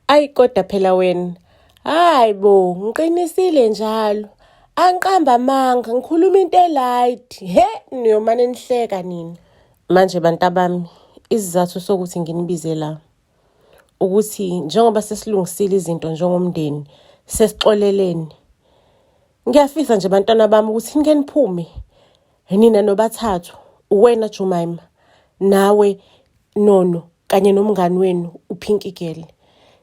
Ayi kodwa phela wena, hayi bo, ngiqinisile njalo. Angiqamba amanga, ngikhuluma into elight. He, niyomane nihleka nina. Manje bantabami, isizathu sokuthi nginibize la ukuthi njengoba sesilungisile izinto njengomndeni, sesixolelene. Ngiyafisa nje bantwana bami ukuthi nike niphume nina nobathathu, uwena Jumaima, nawe Nono kanye nomngani wenu uPinky Girl.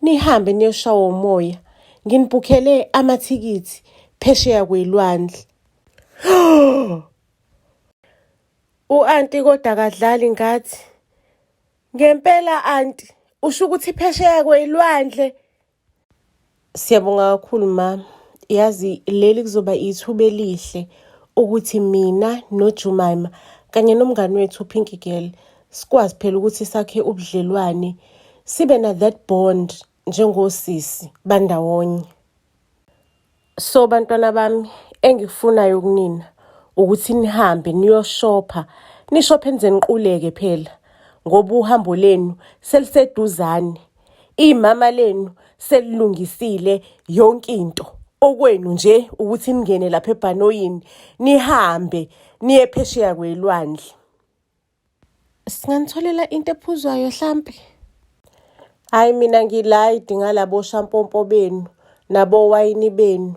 Nihambe niyoshawa umoya. Nginibhukhele amathikithi phesheya kwelwandle. U-anti kodwa akadlali ngathi. Ngempela anti, usho ukuthi phesheya kwelwandle. Siyabonga kakhulu ma. Yazi leli kuzoba ithuba elihle ukuthi mina noJumaima kanye nomngani wethu uPinky Girl sikwazi phela ukuthi sakhe ubudlelwane sibe na that bond njengosisi bandawonye. So bantwana bami engikufunayo kunina ukuthi nihambe niyoshopha nishophe nize niquleke phela ngoba uhambo lenu seliseduzane imama lenu selilungisile yonke into okwenu nje ukuthi ningene lapha ebhanoyini nihambe niye phesheya kwelwandle. Singanitholela into ephuzwayo hlampe? Hhayi mina ngilayidi ngalabo shampompo benu nabowayini benu.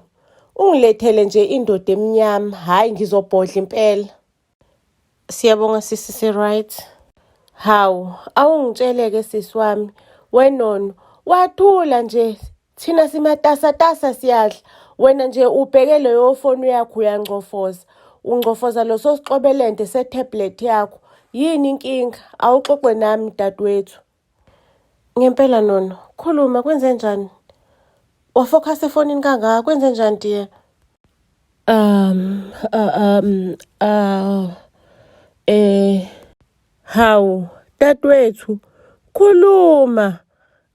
Ungilethele nje indoda emnyama, hhayi ngizobhodla impela. Siyabonga sisi si-right. Hawu, awungitsheleke sisi wami, wenono, wathula nje Thina simatasatasa siyadla, wena nje ubheke leyo foni yakho uyangcofoza. Ungcofoza leso sixobelende se-tablet yakho. Yini inkinga? Awuxoxe nami dadewethu. Ngempela Nono, khuluma kwenzenjani? Wafokhasa efonini kangaka, kwenzenjani dear? Um, uh, um, uh, eh, hawu, dadewethu, khuluma.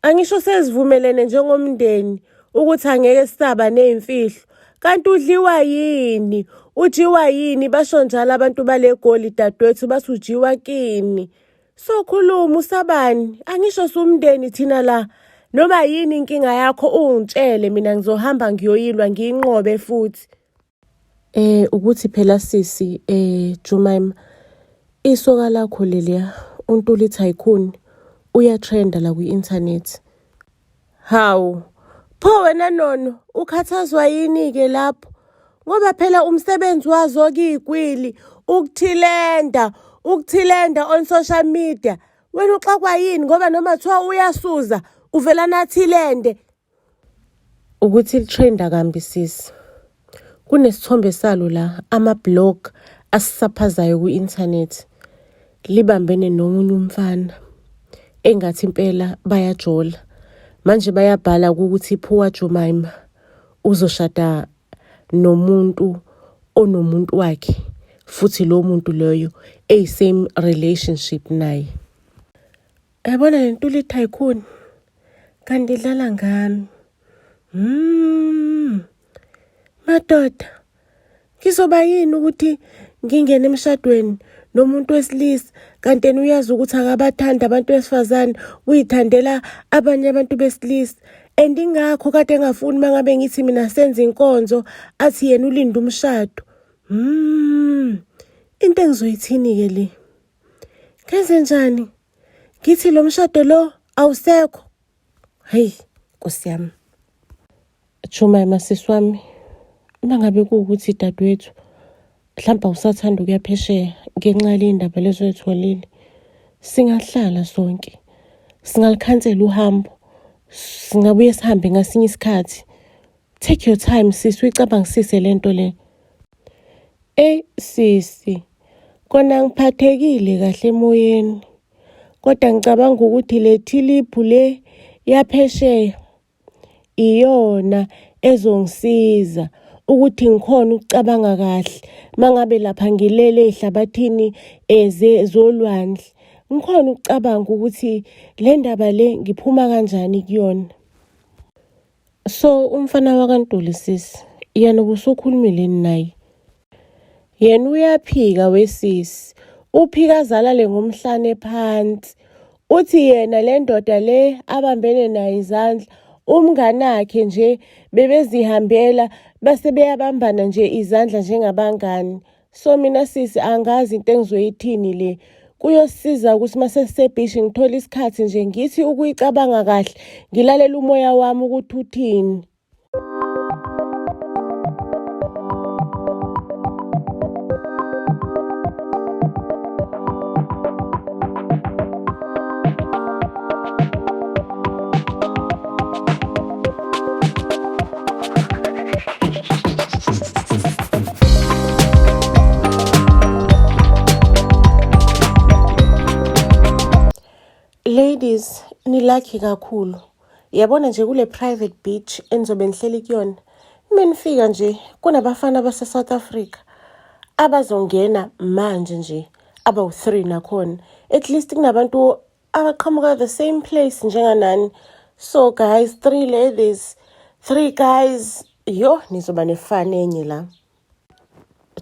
Angisho sesivumelene njengomndeni ukuthi angeke sisaba ney'mfihlo. Kanti udliwa yini? Ujiwa yini? Basho njalo abantu bale Goli dadewethu bathi ujiwa kini. So khuluma usabani? Angisho siwumndeni thina la. Noma yini inkinga yakho ungitshele mina ngizohamba ngiyoyilwa ngiyinqobe futhi. Ukuthi phela sisi Jumaima isoka lakho leliya uNtuli Tycoon uyatrenda la kwi-inthanethi. Hawu, pho wena Nono ukhathazwa yini-ke lapho? Ngoba phela umsebenzi wazo-ke iy'gwili ukuthilenda, ukuthilenda on social media. Wena uxakwa yini ngoba noma kuthiwa uyasuza uvela nathilende. Ukuthi litrenda kambi sisi. Kunesithombe salo la ama-blog asisaphazayo kwi-inthanethi libambene nomunye umfana engathi impela bayajola. Manje bayabhala ukuthi poor Jemima uzoshada nomuntu onomuntu wakhe futhi lowo muntu loyo eyi-same relationship naye. Yabona le ntuli tycoon kanti idlala ngami. Madoda, ngizoba yini ukuthi ngingene emshadweni nomuntu wesilisa kanti yena uyazi ukuthi akabathandi abantu besifazane uyithandela abanye abantu besilisa and ingakho kade engafuni uma ngabe ngithi mina senze inkonzo athi yena ulinde umshado. Into engizoyithini-ke le? Ngenze njani? Ngithi lo mshado lo awusekho. Hayi, Nkosi yami. Jemima sisi wami, uma ngabe kuwukuthi dadewethu mhlawumbe awusathanda ukuya phesheya ngenxa yale ndaba lezi oyitholile, singahlala sonke. Singalikhansela uhambo, singabuye sihambe ngasinye isikhathi. Take your time sisi uyicabangisise le nto le. Eyi sisi, kona ngiphathekile kahle emoyeni kodwa ngicabanga ukuthi le thiliphu le yaphesheya iyona ezongisiza ukuthi ngikhone ukucabanga kahle mangabe lapha ngilele ey'hlabathini zolwandle. Ngikhone ukucabanga ukuthi le ndaba le ngiphuma kanjani kuyona. So umfana wakaNtuli sisi, yena ubusukhulumile yini naye? Yena uyaphika wesisi, uphika azalale ngomhlane phansi. Uthi yena le ndoda le abambene nayo izandla umnganakhe nje bebezihambela base beyabambana nje izandla njengabangani. So mina sisi angazi into engizoyithini le. Kuyosiza ukuthi uma sesisebhishi ngithole isikhathi nje ngithi ukuyicabanga kahle ngilalele umoya wami ukuthi uthini. Ladies, ni-lucky kakhulu. Yabona nje kule private beach enizobe nihleli kuyona, uma nifika nje kunabafana base-South Africa abazongena manje nje abawu-three nakhona. At least kunabantu abaqhamuka the same place njenganani. So guys, three ladies, three guys, yo nizoba nefani enye la.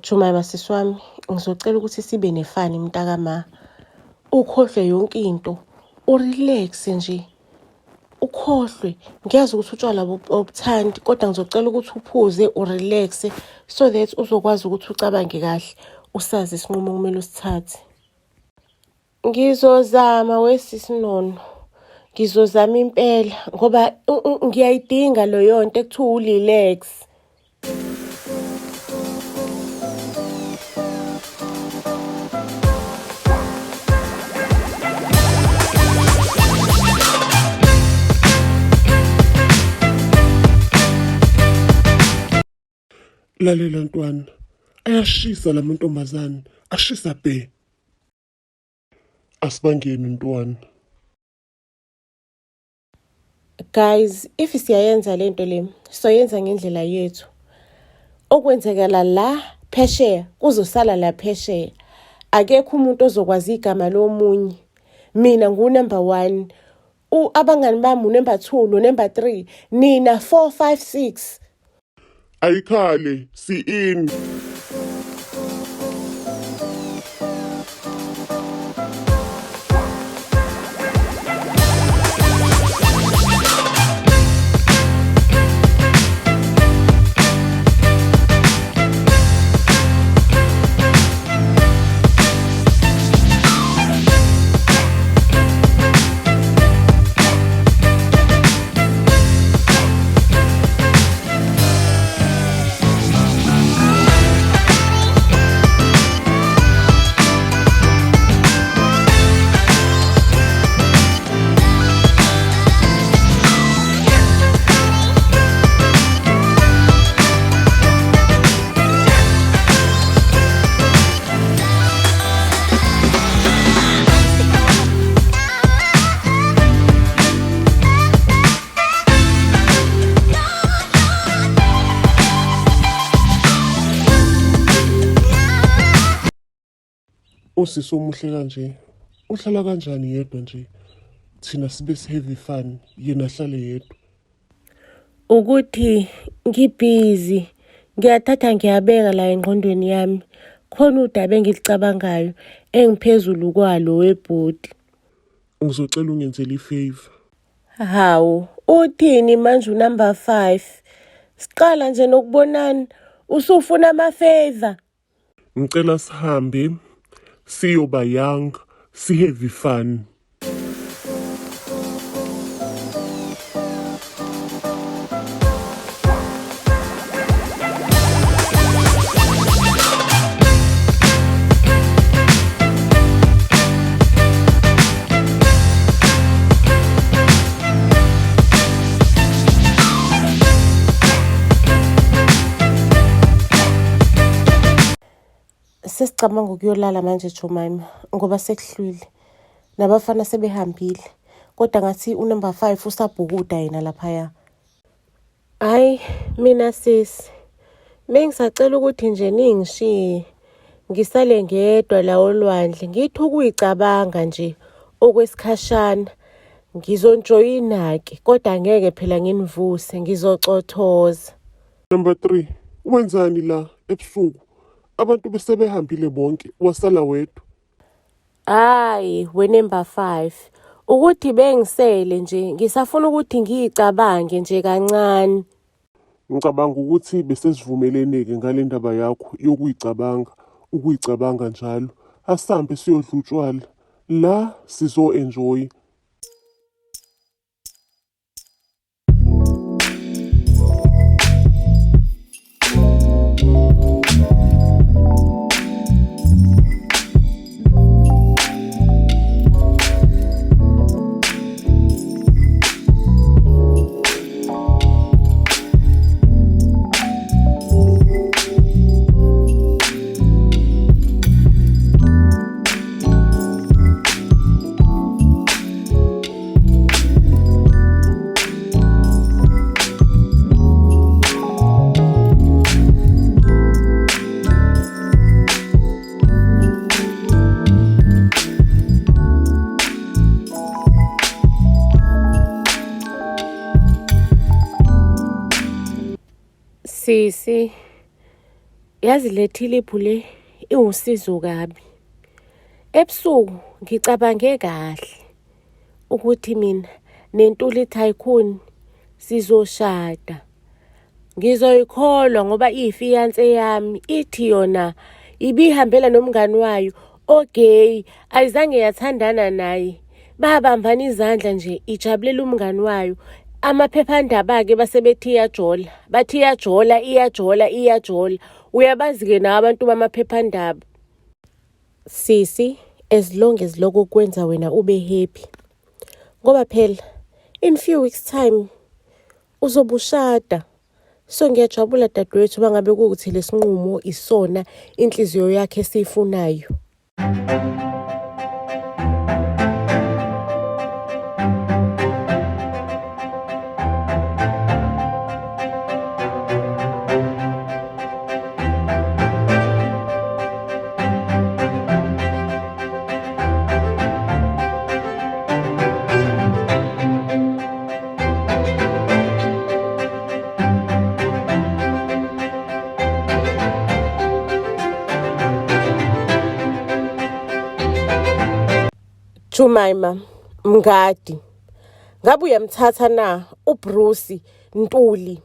Jumama sisi wami, ngizocela ukuthi sibe nefani mntakama. Ukhohlwe yonke into, urelax nje. Ukhohlwe. Ngiyazi ukuthi utshwala awubuthandi kodwa ngizocela ukuthi uphuze urelaxe so that uzokwazi ukuthi ucabange kahle, usazi isinqumo okumele usithathe. Ngizozama wesisi Nono. Ngizozama impela ngoba ngiyayidinga leyo nto ekuthiwa u-relax. Lalela ntwana, ayashisa la mantombazane, ashisa bhe. Asibangeni ntwana. Guys, if siyayenza lento le, soyenza ngendlela yethu. Okwenzekala la phesheya kuzosala la phesheya. Akekho umuntu ozokwazi igama lomunye. Mina ngu-number 1. Abangani bami u-number 2 no-number 3. Nina 4 5 6. Ayikhale si in. Usisi omuhle kanje uhlala kanjani yedwa nje thina sibe heavy fun yena ahlale yedwa. Ukuthi ngibhizi ngiyathatha ngiyabeka la engqondweni yami khona udaba engilicabangayo engiphezulu kwalo webhodi. Ngizocela ungenzele i-favor. Hawu, uthini manje unumber 5? Siqala nje nokubonana usufuna ama-favor. Ngicela sihambe siyoba young si-have fun. Sesicabanga ukuyolala manje Jemima ngoba sekuhlwile nabafana sebehambile kodwa ngathi unumber 5 usabhukuda yena laphaya. Hhayi mina sisi bengisacela ukuthi nje ningishiye ngisale ngedwa la olwandle ngithi ukuyicabanga nje okwesikhashana ngizonijoyina-ke kodwa angeke phela nginivuse ngizocothoza. Number 3 wenzani la ebusuku abantu besebehambile bonke wasala wedwa. Hayi we number 5. Ukuthi bengisele nje ngisafuna ukuthi ngiyicabange nje kancane. Ngicabanga ukuthi besesivumelene-ke ngale ndaba yakho yokuyicabanga, ukuyicabanga njalo. Asambe siyodla utshwala. La sizo-enjoy. Sisi, yazi le thiliphu le iwusizo kabi. Ebusuku ngicabange kahle ukuthi mina neNtuli Tycoon sizoshada. Ngizoyikholwa ngoba iyifiyanse yami ithi yona ibihambela nomngani wayo ogay ayizange yathandana naye. Babambana izandla nje ijabulela umngani wayo. Amaphephandaba-ke base bethi iyajola, bathi iyajola, iyajola, iyajola. Uyabazi-ke nawe abantu bamaphephandaba. Sisi, as long as lokho kwenza wena ube happy. Ngoba phela in few weeks time uzobe ushada. So ngiyajabula dadewethu uma ngabe kuwukuthi lesinqumo isona inhliziyo yakhe esiyifunayo. Jumaima Mngadi ngabe uyamthatha na uBruce Ntuli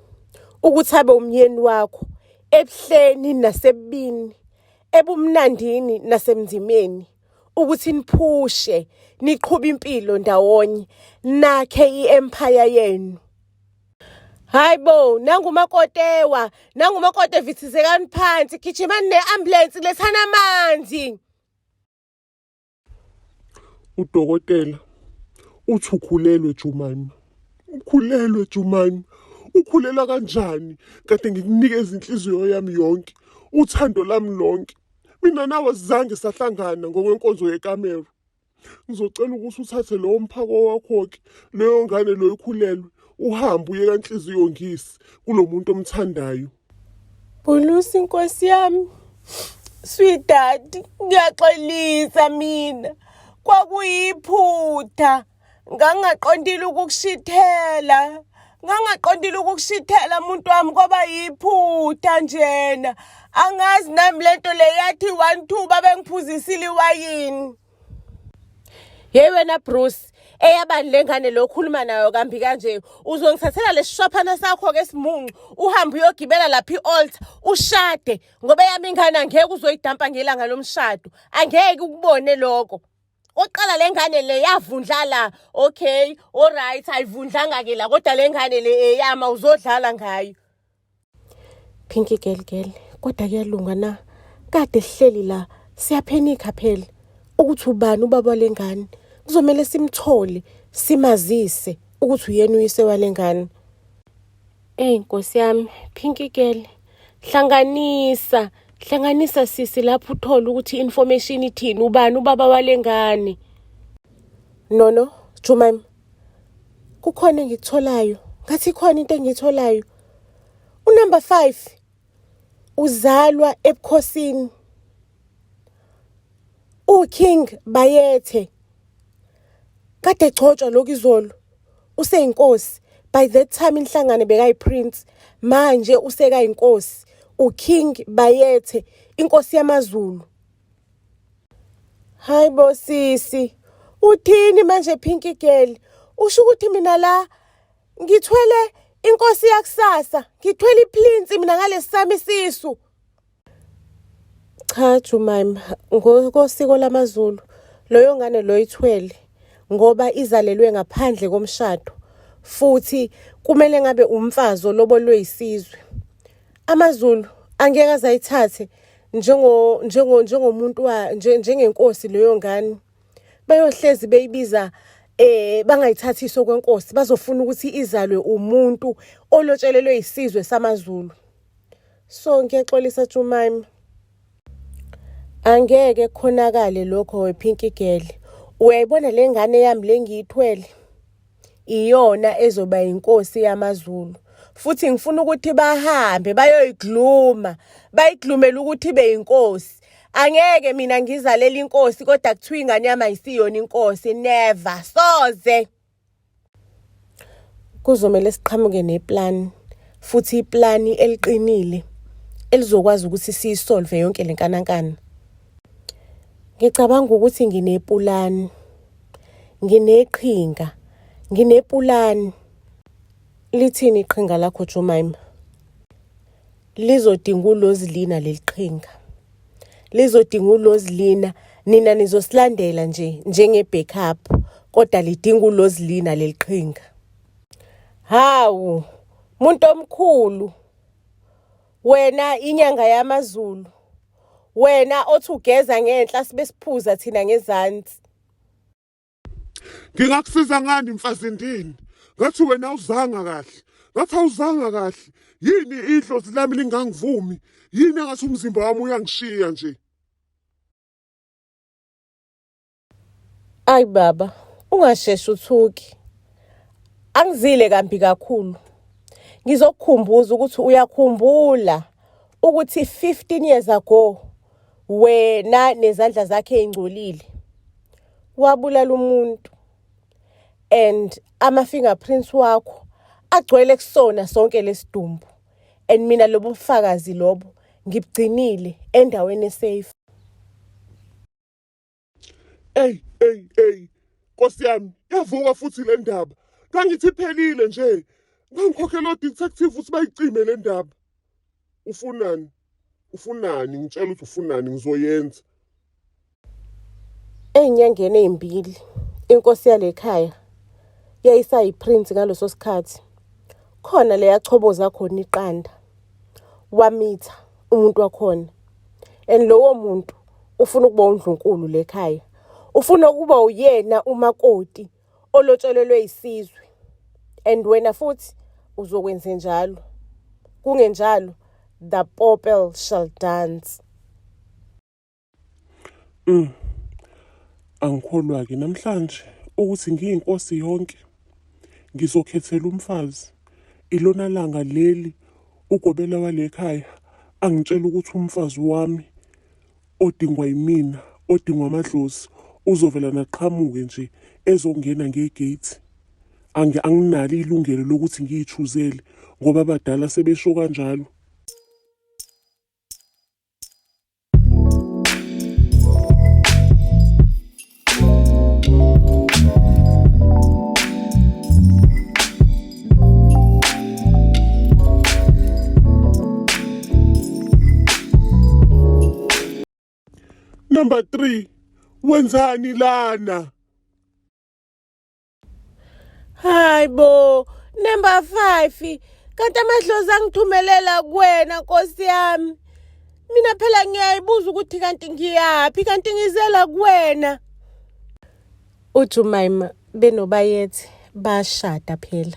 ukuthi abe umyeni wakho ebuhleni nasebubini ebumnandini nasemzimeni ukuthi niphushe niqhube impilo ndawonye nakhe i-empire yenu. Hayi bo, nangu umakotewa, nangu umakoti vithizekani phansi, gijimani ne-ambulensi lethani amanzi. Udokotela uthi ukhulelwe Jumani. Ukhulelwe Jumani. Ukhulela kanjani? Kade ngikunikeza inhliziyo yami yonke, uthando lami lonke. Mina nawe sizange sahlangana ngokwenkonzo yekamero. Ngizocela ukuthi uthathe lowo mphako wakho-ke, leyo ngane loyo ikhulelwe, uhambe uye kanhliziyo ngisi kulo muntu omthandayo. Bhulusi nkosi yami. Sweetheart, ngiyaxolisa mina. Kwakuyiphutha. Ngangingaqondile ukukushithela. Ngangingaqondile ukukushithela muntu wami kwaba yiphutha njena. Angazi nami lento le yathi 1 2 babengiphuzisile iwayini. Hey wena Bruce, eyabani lengane lo khuluma nayo kambi kanje? Uzongithathela lesishwaphana sakho ke simuncu, uhambe uyogibela lapha i-altar, ushade ngoba eyami ingane angeke uzoyidampa ngelanga lomshado. Angeke ukubone lokho. Oqala le ngane le yavundla la. Okay, alright, ayivundlanga ke la kodwa le ngane le eyama uzodlala ngayo. Pinky girl girl, kodwa kuyalunga na? Kade sihleli la, siyaphenikha phela ukuthi ubani ubaba walengane. Kuzomele simthole, simazise ukuthi uyena uyise walengane. Ey Nkosi yami, Pinky girl, hlanganisa, hlanganisa sisi lapho uthole ukuthi information ithini, ubani ubaba walengane. No no, Jumima. Kukhona engikutholayo, ngathi ikhona into engiyitholayo. Unumber 5 uzalwa ebukhosini. UKing Bayethe kade egcotshwa lokhu izolo useyinkosi by that time inhlangano bekayi-prince manje usekayinkosi uKing Bayethe inkosi yamaZulu. Hayi bo sisi, Uthini manje Pinky Girl? Usho ukuthi mina la ngithwele inkosi yakusasa, ngithwele iplinsi mina ngalesi sami isisu. Cha Jumima, ngokosiko lamaZulu loyo ngane loyo ithwele ngoba izalelwe ngaphandle komshado futhi kumele ngabe umfazi olobolwe isizwe. AmaZulu angeke aze ayithathe njengo njengo njengomuntu wa njengenkosi leyo ngane. Bayohlezi beyibiza bangayithathisi okwenkosi bazofuna ukuthi izalwe umuntu olotshelelwe isizwe samaZulu. So ngiyaxolisa Jumima. Angeke kukhonakale lokho wePinky Girl. Uyayibona le ngane yami le ngiyithwele? Iyona ezoba inkosi yamaZulu. Futhi ngifuna ukuthi bahambe bayoyigluma, bayiglumele ukuthi ibe inkosi. Angeke mina ngizalele inkosi kodwa kuthiwa ingane yami ayisiyona inkosi, never. Soze. Kuzomele siqhamuke neplani futhi iplani eliqinile elizokwazi ukuthi siyisolve yonke le nkanankana. Ngicabanga ukuthi nginepulani, ngineqhinga, nginepulani. Lithini iqhinga lakho Jemima? Lizodinga uLozilina leli qhinga. Lizodinga uLozilina, nina nizosilandela nje njenge-backup kodwa lidinga uLozilina leli qhinga. Hawu, muntu omkhulu, wena inyanga yamaZulu, wena othi ugeza ngenhla sibe siphuza thina ngezansi. Ngingakusiza ngani mfazindini? Ngathi wena awuzanga kahle. Ngathi awuzanga kahle. Yini idlozi lami lingangivumi? Yini engathi umzimba wami uyangishiya nje? Ayi baba, ungasheshi uthuki. Angizile kambi kakhulu. Ngizokukhumbuza ukuthi uyakhumbula ukuthi 15 years ago wena nezandla zakhe ey'ngcolile wabulala umuntu and ama-fingerprints wakho agcwele kusona sonke lesidumbu and mina lobu bufakazi lobo ngibugcinile endaweni esafe. Ey ey ey Nkosi yami yavuka futhi le ndaba. Ngangithi iphelile nje. Ngangikhokhela o-detective ukuthi bayicime le ndaba. Ufunani? Ufunani? Ngitshela ukuthi ufunani ngizoyenza. Ey'nyangeni ey'mbili inkosi yale khaya yayisayiprince ngaleso sikhathi. Khona le yachoboza khona iqanda wamitha umuntu wakhona and lowo muntu ufuna ukuba undlunkulu le khaya. Ufuna ukuba uyena umakoti olotsholelwe isizwe and wena futhi uzokwenze njalo. Kungenjalo the popel shall dance. Angikholwa-ke namhlanje ukuthi ngiyinkosi yonke ngizokhethela umfazi. Ilona langa leli ugobela wale khaya angitshela ukuthi umfazi wami odingwa yimina, odingwa amadlozi uzovela naqhamuke nje ezongena ngegate. Anginalo ilungelo lokuthi ngiyithuzele ngoba abadala sebesho kanjalo. Number 3 wenzani lana? Hayi bo, number 5. Kanti amadlozi angithumelela kuwena Nkosi yami. Mina phela ngiyayibuza ukuthi kanti ngiyaphi kanti ngizela kuwena. UJumaima benoBayethe bashada phela.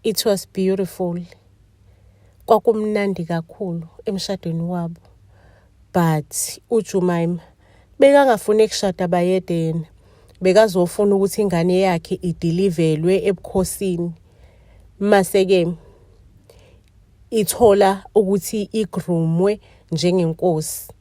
It was beautiful. Kwakumnandi kakhulu emshadweni wabo. But uJumaima bekangafuni kushada bayede yena. Bekazofuna ukuthi ingane yakhe idilivelwe ebukhosini. Mase-ke ithola ukuthi igrumwe njengenkosi.